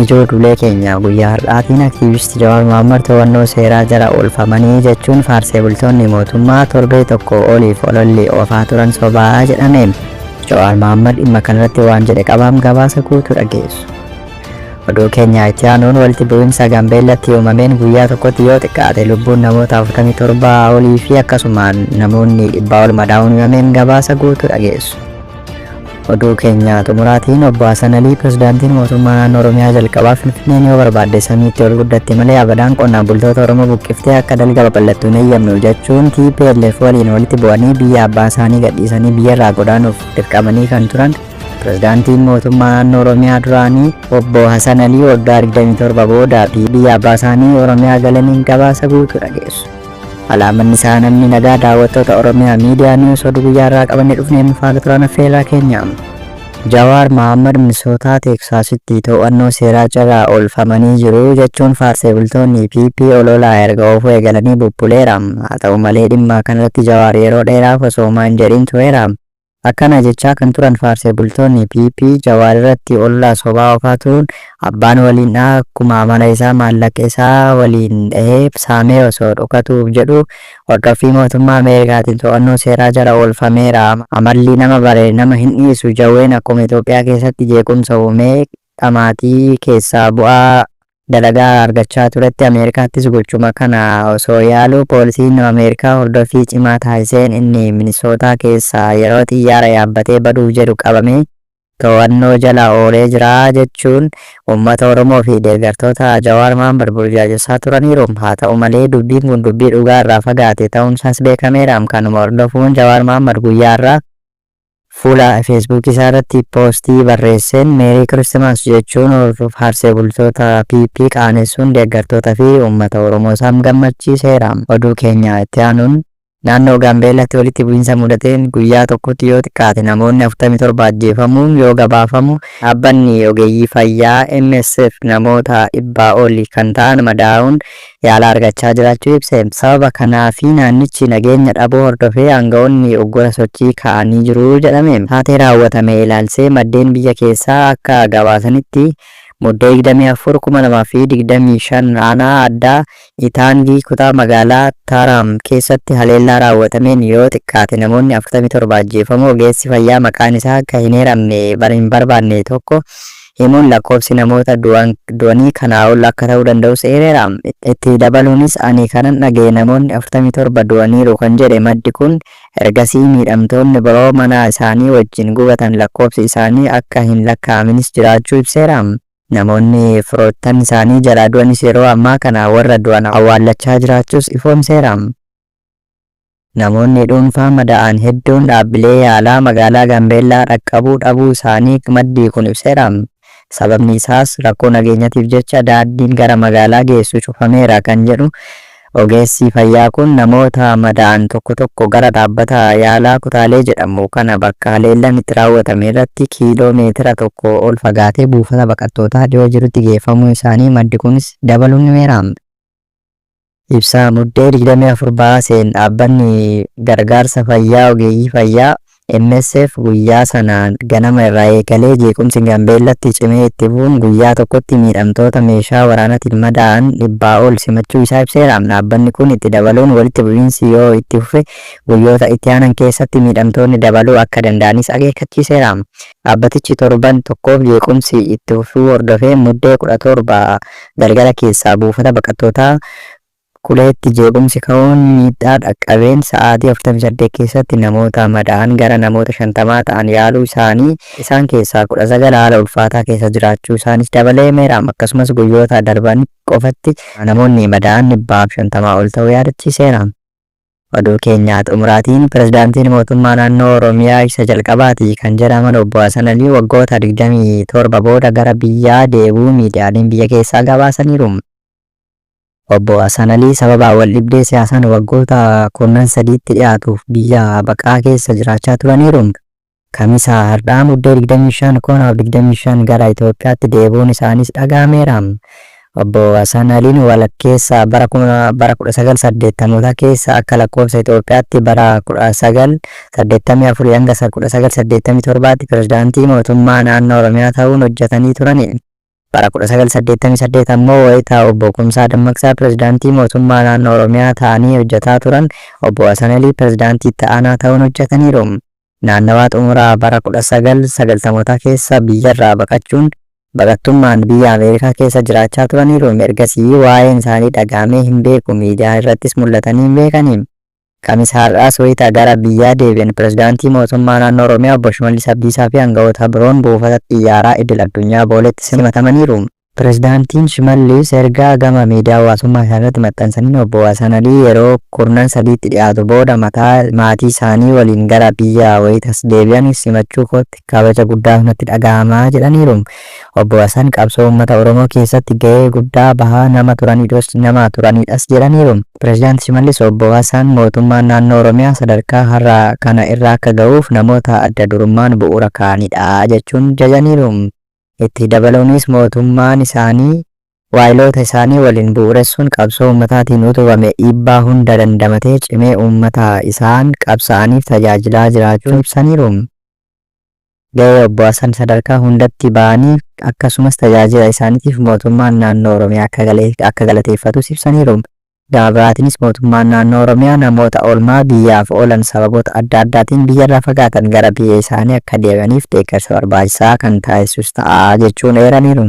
Ijoo dulee keenya guyyaa har'aatiin aktiivisti Jawaar Mohammad to'annoo seeraa jala oolfamanii jechuun faarsee bultoonni mootummaa torbee tokko oliif ololli oofaa turan sobaa jedhame. Jawaar Mohammad dhimma kanarratti waan jedhe qabaam gabaasa guutuu dhageessu. Oduu keenya itti aanuun walitti bu'insa Gaambeellatti uumameen guyyaa tokkotti yoo xiqqaate lubbuun namoota 47 olii fi akkasumaan namoonni 100 ol madaa'uun himameen gabaasa guutuu dhageessu. Oduu keenya xumuraatiin obbo Hasan Alii pirezidaantiin mootummaa naannoo Oromiyaa jalqabaa Finfinneen yoo barbaadde samiitti ol guddatti malee abadaan qonnaan bultoota Oromoo buqqiftee akka dalga babal'attu hin eeyyamnu jechuun TPLF waliin walitti bu'anii biyya abbaa isaanii gadhiisanii biyyarraa godaanuuf dirqamanii kan turan pirezidaantiin mootummaa naannoo Oromiyaa duraanii obbo Hasan Alii waggaa 27 booda biyya abbaa isaanii Oromiyaa galaniin gabaasa guutuu dhageessu. Alaamanni isaa namni nagaa daawwattoota Oromiyaa Miidiyaa Niwus oduu guyyaa irraa qabannee dhufneen faana turan affeerraa keenya. Jawaar Mohammad Minisootaa Teeksaasitti to'annoo seeraa jala oolfamanii jiru jechuun faarsee bultoonni PP ololaa erga oofuu eegalanii bubbuleera. Haa ta'u malee dhimma kanarratti Jawaar yeroo dheeraaf osoo homaa hin jedhin tureera. Akkana jechaa kan turan faarsee bultoonni PP Jawaar irratti olola sobaa oofaa turuun abbaan waliin dhaha akkuma amala isaa maallaqa isaa waliin dhahee saamee osoo dhokatuuf jedhu hordoffii mootummaa Ameerikaatiin to'annoo seeraa jala oolfameera. Amalli nama bare nama hin dhiisu Jawween akkuma Itoophiyaa keessatti jeequmsa uumee dhamaatii keessaa bu'aa dalagaa argachaa turetti Ameerikaattis gochuma kana osoo yaaluu poolisiin Ameerikaa hordoffii cimaa taasiseen inni Minisootaa keessaa yeroo xiyyaara yaabbatee baduuf jedhu qabamee to'annoo jala oolee jira jechuun uummata Oromoo fi deeggartoota Jawaar Mohammad burjaajessaa turaniiru. Haa ta'u malee dubbiin kun dubbii dhugaa irraa fagaate ta'uunsaas beekameera. Kanuma hordofuun Jawaar Mohammad guyyaa har'aa fuula Feesbuukii isaa irratti poostii barreesseen Merry Christmas jechuun faarsee bultoota PP qaanessuun deeggartoota fi uummata Oromoo isaan gammachiiseera. Oduu keenya itti aanuun naannoo Gaambeellatti walitti bu'iinsa mudateen guyyaa tokkotti yoo xiqqaate namoonni 47 ajjeefamuun yoo gabaafamu dhaabbanni ogeeyyii fayyaa MSF namoota 100 ol kan ta'an madaa'uun yaala argachaa jiraachuu ibse. Sababa kanaa fi naannichi nageenya dhabuu hordofee aanga'oonni uggura sochii kaa'anii jiru jedhame. Taatee raawwatame ilaalsee maddeen biyya keessaa akka gabaasanitti Muddee 24, 2025 aanaa addaa Itaangii kutaa magaalaa Taaraam keessatti haleellaa raawwatameen yoo xiqqaate namoonni 47 ajjeefamuu ogeessi fayyaa maqaan isaa akka hin eeramne hin barbaanne tokko himuun lakkoofsi namoota du'anii kanaa ol akka ta'uu danda'us eereera. Itti dabaluunis ani kanan dhagahe namoonni 47 du'aniiru kan jedhe maddi kun, ergasii miidhamtoonni biroo mana isaanii wajjin gubatan lakkoofsi isaanii akka hin lakkaa'aminis jiraachuu ibseera. Namoonni firoottan isaanii jalaa du'anis yeroo ammaa kana warra du'an awwaallachaa jiraachuus ifoomseera. Namoonni dhuunfaa madaa'an hedduun dhaabbilee yaalaa magaalaa Gaambeellaa dhaqqabuu dhabuu isaanii maddi kun ibseera. Sababni isaas rakkoo nageenyatiif jecha daandiin gara magaalaa geessu cufameera kan jedhu ogeessi fayyaa kun namoota madaa'an tokko tokko gara dhaabbata yaalaa Kutaalee jedhamu kana bakka haleellaan itti raawwatame irratti kiiloo meetira tokko ol fagaatee buufata baqattootaa dhiyoo jirutti geeffamuu isaanii maddi kunis dabaluun himeera. Ibsa Muddee 24 baaseen dhaabbanni gargaarsa fayyaa ogeeyyii fayyaa MSF guyyaa sana ganama irraa eegalee jeequmsi Gaambeellatti cimee itti fufuun guyyaa tokkotti miidhamtoota meeshaa waraanaatiin madaa'an dhibbaa ol simachuu isaa ibseera. Dhaabbanni kun itti dabaluun walitti bu'iinsi yoo itti fufe guyyoota itti aanan keessatti miidhamtoonni dabaluu akka danda'anis akeekkachiiseera. Dhaabbatichi torban tokkoof jeequmsi itti fufuu hordofee Muddee 17 galgala keessaa buufata baqattootaa Kuleetti jeequmsi ka'uun miidhaa dhaqqabeen sa'aatii 48 keessatti namoota madaa'an gara namoota 50 ta'an yaaluu isaanii, isaan keessaa 19 haala ulfaataa keessa jiraachuu isaanis dabalee himeera. Akkasumas guyyoota darban qofatti namoonni madaa'an 150 ol ta'uu yaadachiiseera. Oduu keenya xumuraatiin Pirezidaantiin Mootummaa Naannoo Oromiyaa isa jalqabaati kan jedhaman Obbo Hasan Alii waggoota 27 booda gara biyyaa deebi'uu miidiyaaleen biyya keessaa gabaasaniiru. Obbo Hasan Alii sababa waldhibdee siyaasaan waggoota kurnan sadiitti dhiyaatuuf biyya baqaa keessa jiraachaa turaniiru. Kamisa hardhaa Muddee 25, 2025 gara Itoophiyaatti deebi'uun isaaniis dhaga'ameera. Obbo Hasan Aliin walakkeessa bara 1980mootaa keessa akka lakkoofsa Itoophiyaatti bara 1984 hanga 1987tti pirezidaantii mootummaa naannoo Oromiyaa ta'uun hojjetanii turani. Bara 1988 ammoo wayita Obbo Kumsaa Dammaqsaa Pirezidaantii Mootummaa Naannoo Oromiyaa ta'anii hojjetaa turan Obbo Hasan Alii Pirezidaantii Itti Aanaa ta'uun hojjetaniiru. Naannawaa xumura bara 1990mootaa keessa biyyarraa baqachuun baqattummaan biyya Ameerikaa keessa jiraachaa turaniiru. Ergasii waa'een isaanii dhaga'amee hin beeku, miidiyaa irrattis mul'atanii hin beekani. Kamisa har'aas wayita gara biyyaa deebi'an Pirezidaantii Mootummaa Naannoo Oromiyaa Obbo Shimallis Abdiisaa fi anga'oota biroon buufata xiyyaaraa idil addunyaa Booleetti simatamaniiru. Pirezidaantiin Shimallis ergaa gama miidiyaa hawaasummaa isaaniirratti maxxansaniin Obbo Hasan Alii yeroo kurnan sadiitti dhiyaatu booda mataa maatii isaanii waliin gara biyya wayita deebi'an simachuu kootti kabaja guddaatu natti dhaga'ama jedhaniiru. Obbo Hasan qabsoo uummata Oromoo keessatti gahee guddaa bahaa nama turanidhos nama turanidhas jedhaniiru. Pirezidaanti Shimallis Obbo Hasan mootummaan naannoo Oromiyaa sadarkaa har'a kana irra akka gahuuf namoota adda durummaan bu'uura kaa'anidha jechuun jajaniiru. Itti dabaluunis mootummaan isaanii waayiloota isaanii waliin bu'uuressuun qabsoo uummataatiin utubame dhiibbaa hunda dandamatee cimee uummata isaan qabsa'aniif tajaajilaa jiraachuu ibsaniiru. Gahee Obbo Hasan sadarkaa hundatti ba'anii akkasumas tajaajila isaaniitiif mootummaan naannoo Oromiyaa akka galateeffatus ibsaniiru. Gama biraatiinis mootummaan naannoo Oromiyaa namoota oolmaa biyyaaf oolan sababoota adda addaatiin biyyarraa fagaatan gara biyya isaanii akka deebi'aniif deeggarsa barbaachisaa kan taasisus ta'a jechuun eeraniiru.